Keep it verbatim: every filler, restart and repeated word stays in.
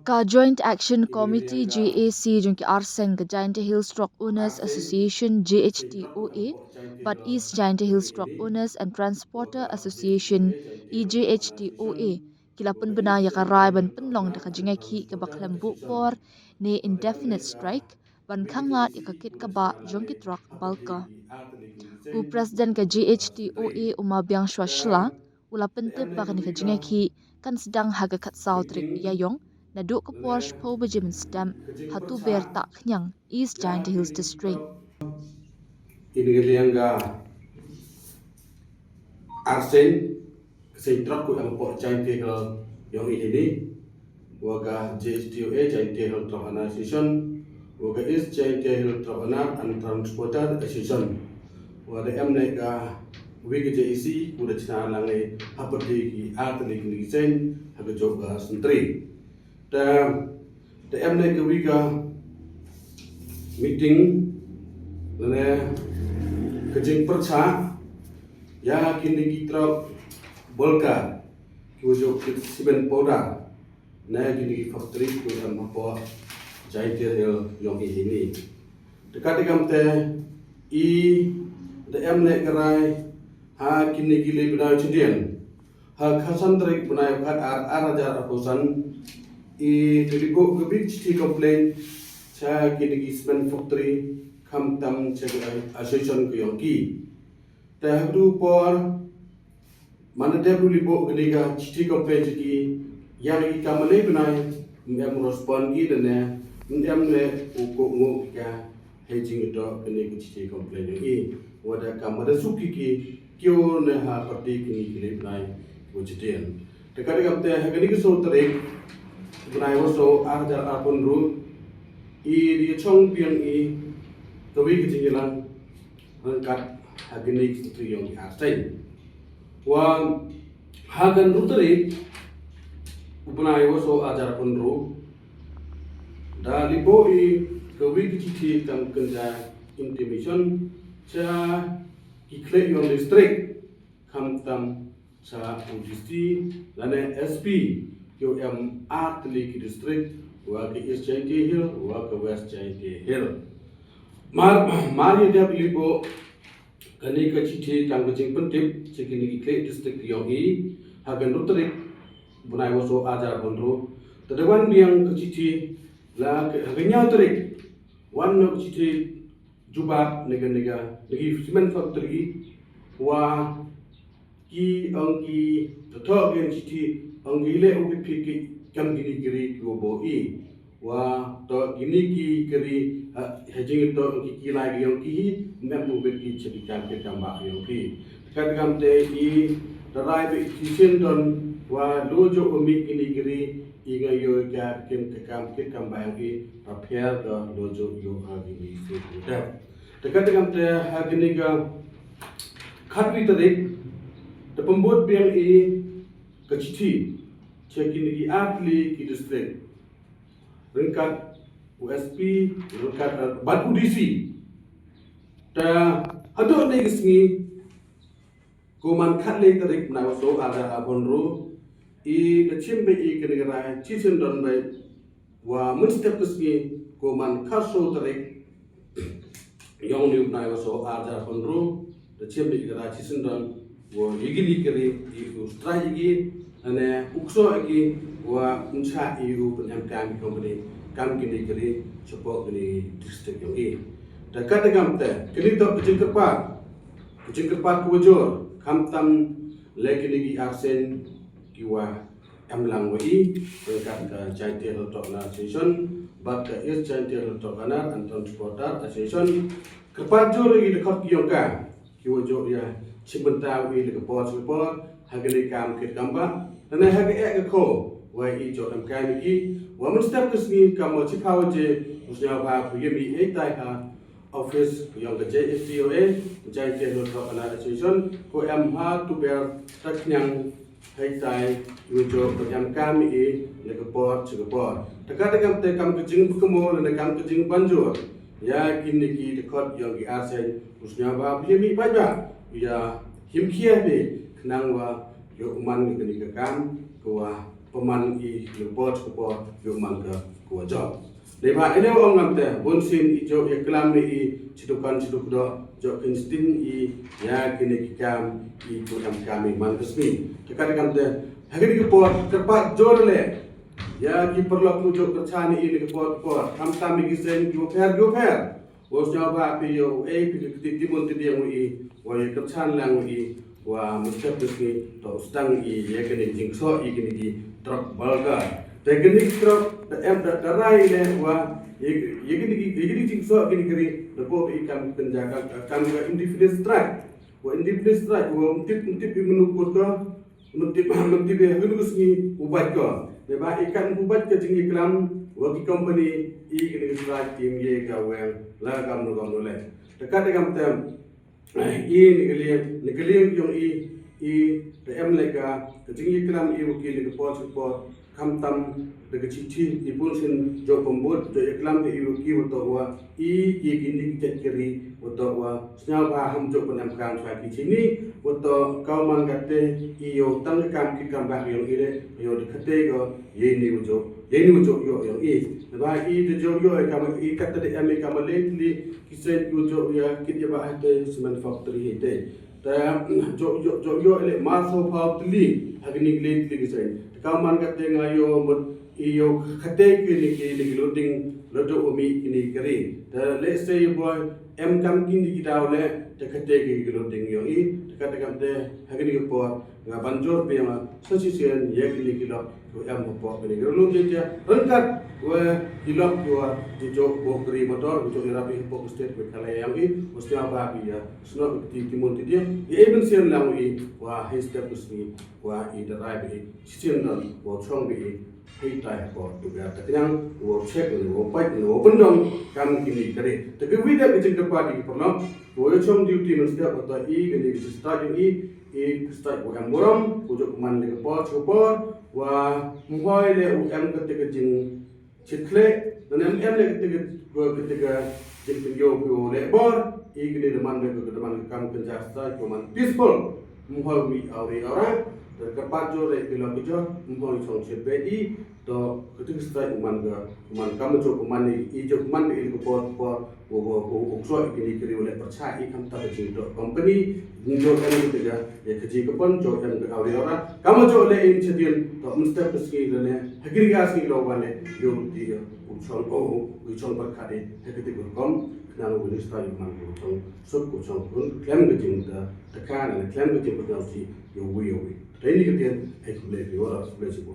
Ka Joint Action Committee, J A C, jong ki arseng ka Jaintia Hills Truck Owners Association, J H T O A, bad East Jaintia Hills Truck Owners and Transporter Association, E J H T O A, ki la pynbna ïa ka rai ban pynlong da ka jingïakhih kaba khlem buh por ne indefinite strike ban khanglad ïa ka kit kabah jong ki truck bulker. U President ka J H T O A, u Ma Biangshwa Shylla, u la pyntip ba kane ka jingïakhih kan sdang ha ka khatsaw tarik Ïaïong, naduh ka por shiphew baje mynstep, ha Tuber Tahkhniang, East Jaintia Hills District. Ine ka liang ka arseng ka seng truck kiba em hapoh Jaintia Hills ïong i hini, wa ka J H T O A, Jaintia Hills Truck Owners Association, wa ka East Jaintia Hills Truck Owners and Transporter Association. Wa da em ne ka wi ka J A C, u da chna lang ne hapyrdi ki artylli ki seng ha ka jong ka Sentry. Te, te em ne ka wi ka meeting, lane ka jingpyrshah ïa kine ki truck bulker, kiwa jop ki cement powder, ne kine ki factory kiwa em hapoh Jaintia Hills ïong i hini. Te katei kam te, i da em ne ka rai ha kine ki leit bnai chadien, ha ka san tarik bnai khatar ar hajar arphew san, i da libuh ka big chithi complain sha kine ki cement factory, khamtam sha ka association ka ïong ki. Te ha kato ka por, man da dep u libuh kane ka chithi complain sha ki, ïa ki kam leit bnai, ym em respond ki, lane ym em ne u kohnguh ki ka hei jingïatoh kane ka chithi complain ïong i. Wa da kam da suk ki ki, kiew ne hapyrdi kine ki leit bnai wa chadien. Te katei kam te, ha kane ka saw tarik bnai wa saw ar hajar arphew hynriew, i da ïachong biang i kawi ka jingïalang ryngkat ha kine ki Sentry ïong ki arseng. Wa ha ka hynriew tarik u bnai wa saw ar hajar arphew hynriew, da libuh i kawi ka chithi kam kynja intimation sha ki khlieh ïong district, khamtam sha u D C lane S P, kiwa em artylli ki district, wa ka East Jaintia Hills, wa ka West Jaintia Hills. Mar, mar ïa dep libuh kane ka chithi tang ka jingpyntip sha kine ki khlieh district ïong i, ha ka hynriew tarik bnai wa saw ar hajar arphew hynriew, te da wan biang ka chithi la ka, ha ka hynñiew tarik, wan noh ka chithi jubab na ka, na ka, na ki cement factory, wa ki ong ki, da thoh ki chithi, ong ki leh u phi ki kam kine ki ri kiwa bun i. Wa toh kine ki ri, ha, ha jingtoh ki, ki lai ki ïong ki hi, ym em u bit ki cha ki kam, ki kam bah ïong ki. Katei kam te, i da rai ba i shisien don, wa lo jooh u mih kine ki ri, i nga ïoh ka kin ka kam, ki kam bah ïong ki, ba pher ka lo jooh ïoh ha kine ki ri. Te katei kam te, ha kine ka khatwi tarik, da pynbud biang i ka chithi sha kine ki artylli ki district, ryngkat u S P, ryngkat, eh, bad u D C. Te haduh kane ka sngi, ko man khatlai tarik bnai wa saw ar hajar arphew hynriew, i da chim beit i kane ka rai, shisien don beit, wa mynstep ka sngi, ko man khatsaw tarik ïong une u bnai wa saw ar hajar arphew hynriew, da chim beit ka rai, shisien don, wa ïa kine ki ri, i u strike ïa ki, lane u ksoh ïa ki, wa ym shah i u pynemkam ki company kam kine ki ri shapoh kine ki district ïong i. Te katei kam te, kane toh ka jingkyrpad, ka jingkyrpad kawa jur, khamtam lei kine ki arsien kiwa em lang wa i, ryngkat ka Jaintia Hills Truck Owners Association, bad ka East Jaintia Hills Truck Owners and Transporter Association. Kyrpad jur ïa ki dkhot ki ïong ka, kiwa jooh ïa chimbynta wa i na ka por sha ka por, ha kane ka kam kit kam bah, lane ha kaei kaei ka khaw, wa i jooh em kam ïa ki, wa mynstep ka sngi, kamwa chiphaw baje u sñiawbha phi ïa mih hei tai ha office ïong ka J H T O A, Jaintia Hills Truck Owners Association, ko em ha Tuber Tahkhniang, hei tai, u jooh ba em kam i na ka por sha ka por. Te katei kam te kam ka jingkynmaw lane kam ka jingbanjur ïa kine ki dkhot ïong ki arsien, u sñiawbha phi ïa mih paidbah, ïa him khia phi, khnang wa ïoh u man ka kane ka kam, ka wa pynman i ka por ka por ïoh man ka, ka wa jop. Dei ba ine ong ngam te, bun sien i jop ïa klam i chi dukan chi duk doh, jop kin sting i ïa kine ki kam i ku em kam i man ka sngi. Te ka dei kam te, ha kine ki por, kyrpad jor le ïa ki paralok u jop kyrchan i ne ki por por, khamtam i ki seng ki wa pher ki wa pher. Wa sñiaw ba phi ïoh u ei phi ka kti timun ti diang u i, wa ïa kyrchan lang u i, wa mynstep ka sngi to u sdang i ïa kane ka jingksoh i kane ki trok bulker. Te kane ki trok da em da, da rai le wa ïa, ïa kane ki, ïa kane ka jingksoh kane ka ri da ko i kam kynja ka, kam ka indefinite strike. Wa indefinite strike wa ym tip, ym tip i manu kut ka, ym tip, ym tip i ha kano ka sngi u bait ka. Dei ba i kan u bait ka jingïaklam wa ki company i kane ka strike team ïa ka weng la kam no kam no le. Te kat da kam tem, i ne ka liang, ne ka liang yong i, i te em le ka, ka jingïaklam i wa ki ne ka por chi por, khamtam da ka chithi i bun sien jop pynbud, jop ïaklam da i wa ki wa toh wa i ki kini ki jait kari wa toh wa sñiaw ba ham jop pynam kam sa ki chini wa toh kaw man kate i yow tang ka kam ki kam ba yong i le yow da kate ko ye ni wa jop, ye ni wa jop yoh yong i. Ba i da jop yoh i kam i kata da em i kam le tli ki sen wa jop ya kit ya ba hate cement factory hate. Ta jop jop jop yoh le ma so pau tli ha kini ki le tli ki sen. Kaw man kate nga yoh mut i yoh kate kini ki, kini ki loading lodo umi kini kari. Ta let's say boy em kam kini ki daw le ta kate kini ki loading yoh i ta kate kam te ha kini ki por nga ban jor pe ma sa si sen ya kini ki lok ko em ko por kini ki loading ja rengkat wa ki lok wa ki jop bo kari motor ki jop irapi ko state ko kala yang i mesti apa bi ya sno ti timun ti dia ya even sen lang i wa hei step kusni wa i da rai bi sien don wa chong bi hei tai ko tu ga ta knyang wa check ni wa pait ni wa pendong kam kini kare ta ke wi da ke jing pa di pernah wa chong duty men step wa ta i ke ni start i i start wa em borom ko jok man ni ko por ko por wa mhoi le u em ke te ke jing chit khle nan em em le ke te ke ke te ke jing pynyo ko le bor i ke ni man le ko man kam ken ja start ko man peaceful mhoi mi auri aura. Ka pat jo le ke lo ke jo mhoi chong chit be i to kati ka stai u man ka u man kam jo u man i jo u man i ko por por u u u so i kini kiri u le percha i kam ta ka jing to company ni jo kan ni ka ya ka ji ka pon jo kan ka auri ora kam jo le in chedien to mun step ka sngi le ne ha kiri ka sngi lo wan le yo di u chong o u chong per kati ha kati ko kom na u ni stai u man ko chong suk ko chong kun klem ka jing ta ta ka na klem ka jing ko si yo wi yo wi. Tei ni ka tien ai ku le pi ora ku le si ko.